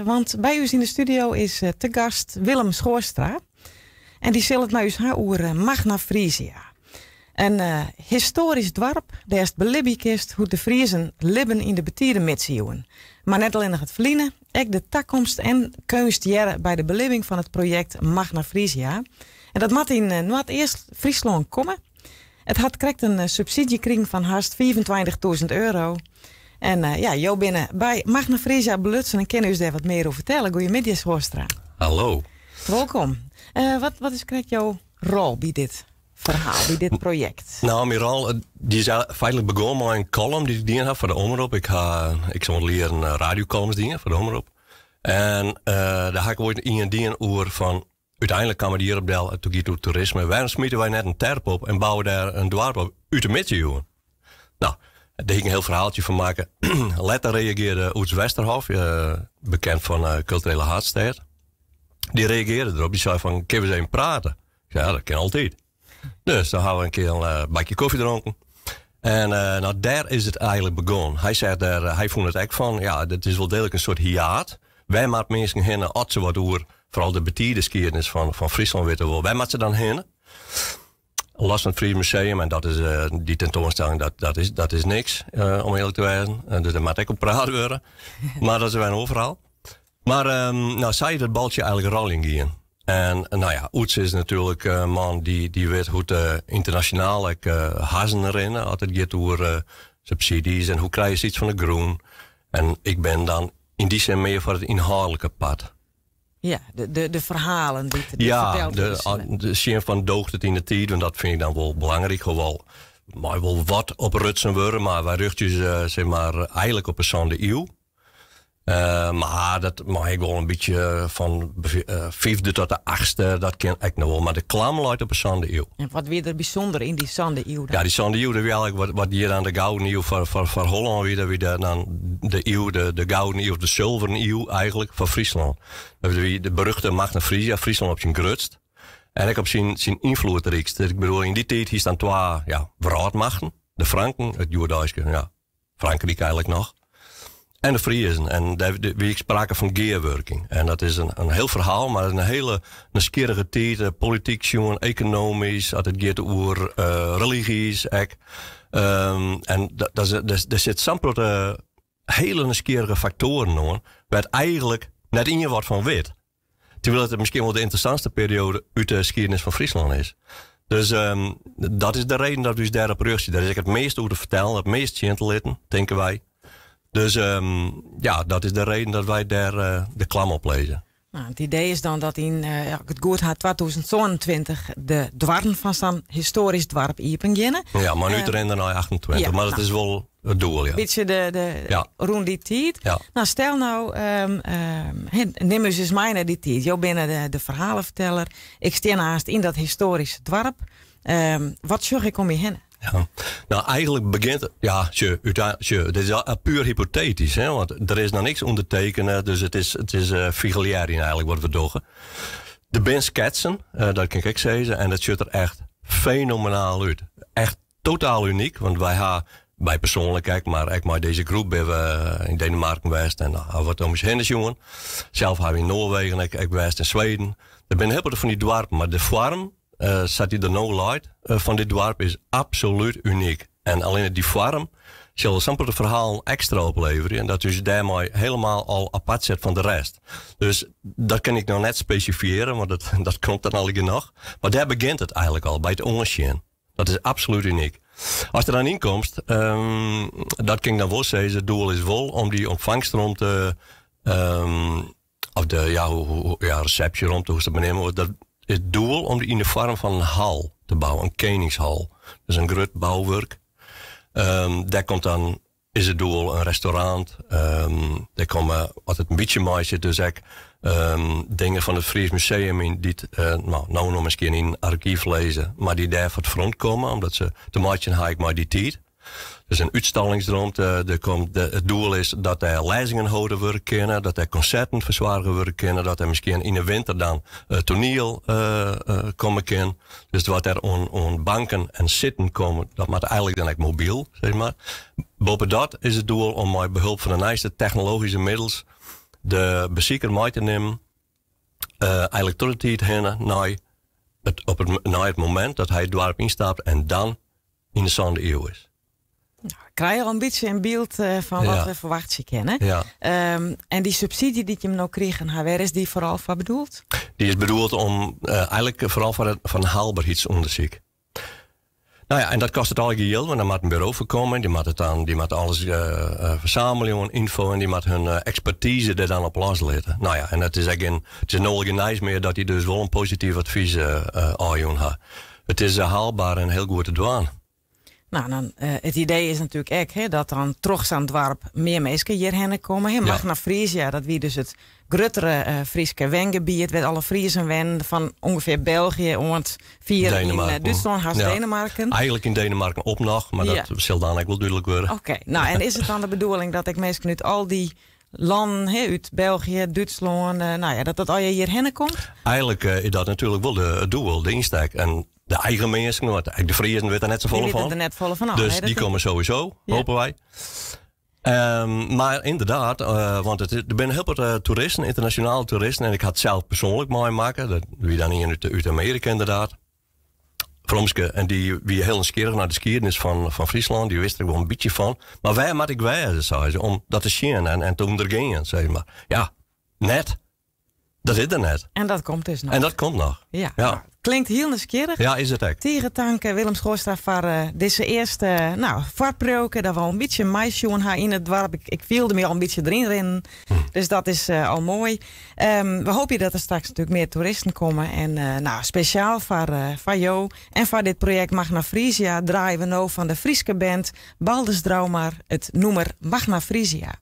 Want by ús yn de studio is te gast Willem Schoorstra. En dy sil it mei ús ha oer Magna Frisia. In histoarysk doarp dêr'tst belibje kinst hoe't de Friezen libben yn de betide midsiuwen. Mar net allinnich it ferline, ek de takomst en keunst hearre by de belibbing fan it projekt Magna Frisia. En dat moat yn Noardeast-Fryslân komme. It hat krekt in subsydzje krigen fan hast 25.000 euro. En ja, jo binne by Magna Frisia belutsen en kinne ús dêr wat mear oer fertelle. Goeiemiddei, Schoorstra. Hallo. Wolkom. Wat is krekt jo rol by dit ferhaal, by dit projekt? Nou, myn rol dy is feitlik begûn mei in kollum dy't ik dien ha foar de Omrop. Ik ha ik soe learen radiocolumns dien foar de Omrop. En dêr ha ik oait ien dien oer fan úteinlik kaam it hjir op del, it giet oer toerisme. Wêrom smite wy net in terp op en bouwe dêr in doarp op út de midsiuwen? Nou, dêr hie ik in hiel ferhaaltsje fan makke. Letter reagearde Oeds Westerhof, bekend fan de Kulturele Haadstêd. Dy reagearde derop. Dy sei fan, kinne we ris even prate? Ik sei, ja, dat kin altyd. Dus dan ha we in kear in bakje kofje dronken. En nou, dêr is it eigenlik begûn. Hy sei dêr, hy fûn it ek fan, ja, dit is wol deeglik in soart hiaat. Wêr moat minsken hinne as se wat oer, foaral de betide skiednis fan Fryslân witte wolle? Wêr moat se dan hinne? Los fan it Fries Museum, en dat is dy tentoanstelling, dat is niks, om earlik te wêzen. Dus dêr moat ek oer praat wurde. Mar dat is wer in oar ferhaal. Mar nou, sa is it baltsje eigenlik rôljen gien. En nou ja, Oeds is natuerlik in man dy't wit hoe't ynternasjonaal ek hazzen rinne as it giet oer subsydzjes en hoe krije se yts fan de grûn. En ik bin dan yn dy sin mear foar it ynhâldlike part. Ja, de ferhalen dy't ferteld wurde. Ja, de sjen fan doocht it yn de tiid, want dat fyn ik dan wol belangryk. Hoewol mei wol wat op rutsen wurde, mar wy rjochtsje ús sis mar eigenlik op de sânde iuw. Mar dat mei ek wol in bytsje fan fyfde tot de achtste, dat kin ek noch wol. Mar de klam leit op de sânde iuw. En wat wie der bysûnder yn dy sânde iuw dan? Ja, dy sânde iuw, dat wie eigenlik wat hjir dan de gouden iuw foar Hollân wie, dat wie dan de iuw, de gouden iuw of de sulveren iuw eigenlik foar Fryslân. Dat wie de beruchte Magna Frisia, Fryslân op syn grutst. En ek op syn ynfloedrykst. Ik bedoel, yn dy tiid hiest dan twa, ja, wrâldmachten. De Franken, it hjoeddeiske, ja, Frankryk eigenlik noch. En de Friezen. En dêr wie ek sprake fan gearwurking. En dat is in hiel ferhaal, mar in hiele nijsgjirrige tiid. Eh, polityk sjoen, ekonomysk, as it giet oer uh, religys ek. En der sit sa'n protte hiele nijsgjirrige faktoaren oan, wêr't eigenlik net ien wat fan wit. Terwyl it miskien wol de ynteressantste perioade út de skiednis fan Fryslân is. Dus dat is de reden dat we ús dêrop rjochtsje. Dêr is ek it meast oer te fertellen, it meast sjen te litten, tinke wy. Dus ja, dat is de reden dat wy dêr de klam op lizze. Nou, it idee is dan dat yn, as ik it goed ha, 2027 de doarren fan sa'n histoarysk doarp iepen geane. Ja, mar út rinne nei 28. Ja, mar dat is wol it doel, ja. Bytsje de rûn dy tiid. Ja. Nou, stel no, nim ús ris mei nei dy tiid. Jo binne de ferhaleferteller. Ik stean aanst yn dat histoaryske doarp. Wat sjoch ik om my hinne? Ja. Nou, eigenlik begjint it, ja, sjoch, sjoch, dit is al puer hypotetysk, hè, want der is noch niks ûndertekene, dus it is figulearjen eigenlik wat we dogge. Der binne sketsen, dat kin ik ek sizze, en dat sjocht der echt fenomenaal út. Echt totaal unyk, want wy ha, wy persoanlik ek, mar ek mei dizze groep binne we yn Denemarken west en ha wat om ús hinne sjoen. Sels ha we yn Noarwegen ek west en Sweden. Der binne hiel protte fan dy doarpen, mar de foarm, sa't dy der no leit, fan dit doarp is absolút unyk. En allinne dy foarm sil sa'n protte ferhalen ekstra opleverje en dat ús dêrmei helemaal al apart set fan de rest. Dus dat kin ik noch net spesifisearje, want dat komt dan allegear noch. Mar dêr begjint it eigenlik al, by it oansjen. Dat is absolút unyk. Ast der dan yn komst, dat kin ik dan wol sizze, it doel is wol om dy ûntfangstromte, of de, ja, hoe, ja, resepsjeromte, hoe'tst it mar neame wolst, dat is it doel om dy yn de foarm fan in hal te bouwen, in keningshal. Dus in grut bouwurk. Dêr komt dan, is it doel in restaurant. Dêr komme, as it in bytsje meisit, dus ek dingen fan it Fries Museum yn, dy't no, no noch miskien yn argyf lizze, mar dy't dêr foar it front komme, omdat se te meitsjen ha ek mei dy tiid. Dus in útstallingsromte, it doel is dat dêr lêzingen holden wurde kinne, dat dêr konserten fersoarge wurde kinne, dat der miskien yn de winter dan toaniel komme kin. Dus wat der oan banken en sitten komme, dat moat eigenlik dan ek mobyl, sis mar. Boppedat is it doel om mei behulp fan de nijste technologyske middels. de besiker mei te nimmen eigentlik troch de tiid hinne nei it, op it, nei it momint dat hy it doarp ynstapt en dan yn de sânde iuw is. Nou, krije al in bytsje in byld fan wat we ferwachtsje kinne. Ja. En dy subsydzje dy't jim no krigen ha, wêr is dy foaral foar bedoeld? Dy is bedoeld om eigentlik foaral foar it fan haalberheidsûndersyk. Nou ja, en dat kostet allegear jild, want dan moat in buro foar komme, dy moat it dan, dy moat alles fersamelje oan ynfo en dy moat hun ekspertize der dan op loslitte. Nou ja, en it is ek gjin, it is no al gjin nijs mear dat dy dus wol in posityf advys ôfjûn ha. It is haalber en hiel goed te dwaan. Nou, dan, it idee is natuerlik ek hè, dat dan troch sa'n doarp mear minsken hjirhinne komme. Hè. Magna Frisia, dat wie dus it gruttere Fryske wengebiet wêr't alle Friezen wennen, fan ûngefear België oant fier yn Dútslân, hast Denemarken. Eigentlik yn Denemarken op noch, mar dat sil dan ek wol dúdlik wurde. Oké, nou en is it dan de bedoeling dat ek minsken út al dy lannen, hè, út België, Dútslân, nou ja, dat dat allegear hjirhinne komt? Eigentlik is dat natuerlik wol it doel, de ynstek. En de eigen minsken, want ek de Friezen witte der net safolle fan. Die witte der net folle fan ôf. Dus dy komme sowieso, hoopje wy. Mar ynderdaad, want it, der binne hiel wat toeristen, ynternasjonale toeristen, en ik ha it sels persoanlik meimakke. Dat wie dan ien út Amearika ynderdaad. Fromske, en dy wie hiel nijsgjirrich nei de skiednis fan Fryslân. Dy wist der wol in bytsje fan. Mar wêr moat ik wêze, sei se, om dat te sjen en te ûndergean, sis mar. Ja, net. Dat is der net. En dat komt dus noch. En dat komt noch. Ja. Ja. Klinkt hiel nijsgjirrich. Ja, is it ek. Tige tank Willem Schoorstra foar uh, dizze earste nou, foarpriuwke. Dat we al in bytsje meisjoen ha yn it doarp. Ik fielde my al in bytsje deryn rinnen. Dus dat is al moai. We hoopje dat der straks natuerlik mear toeristen komme. En nou, spesjaal foar jo en foar dit projekt Magna Frisia draaie we no fan de Fryske band Baldrs Draumar it nûmer Magna Frisia.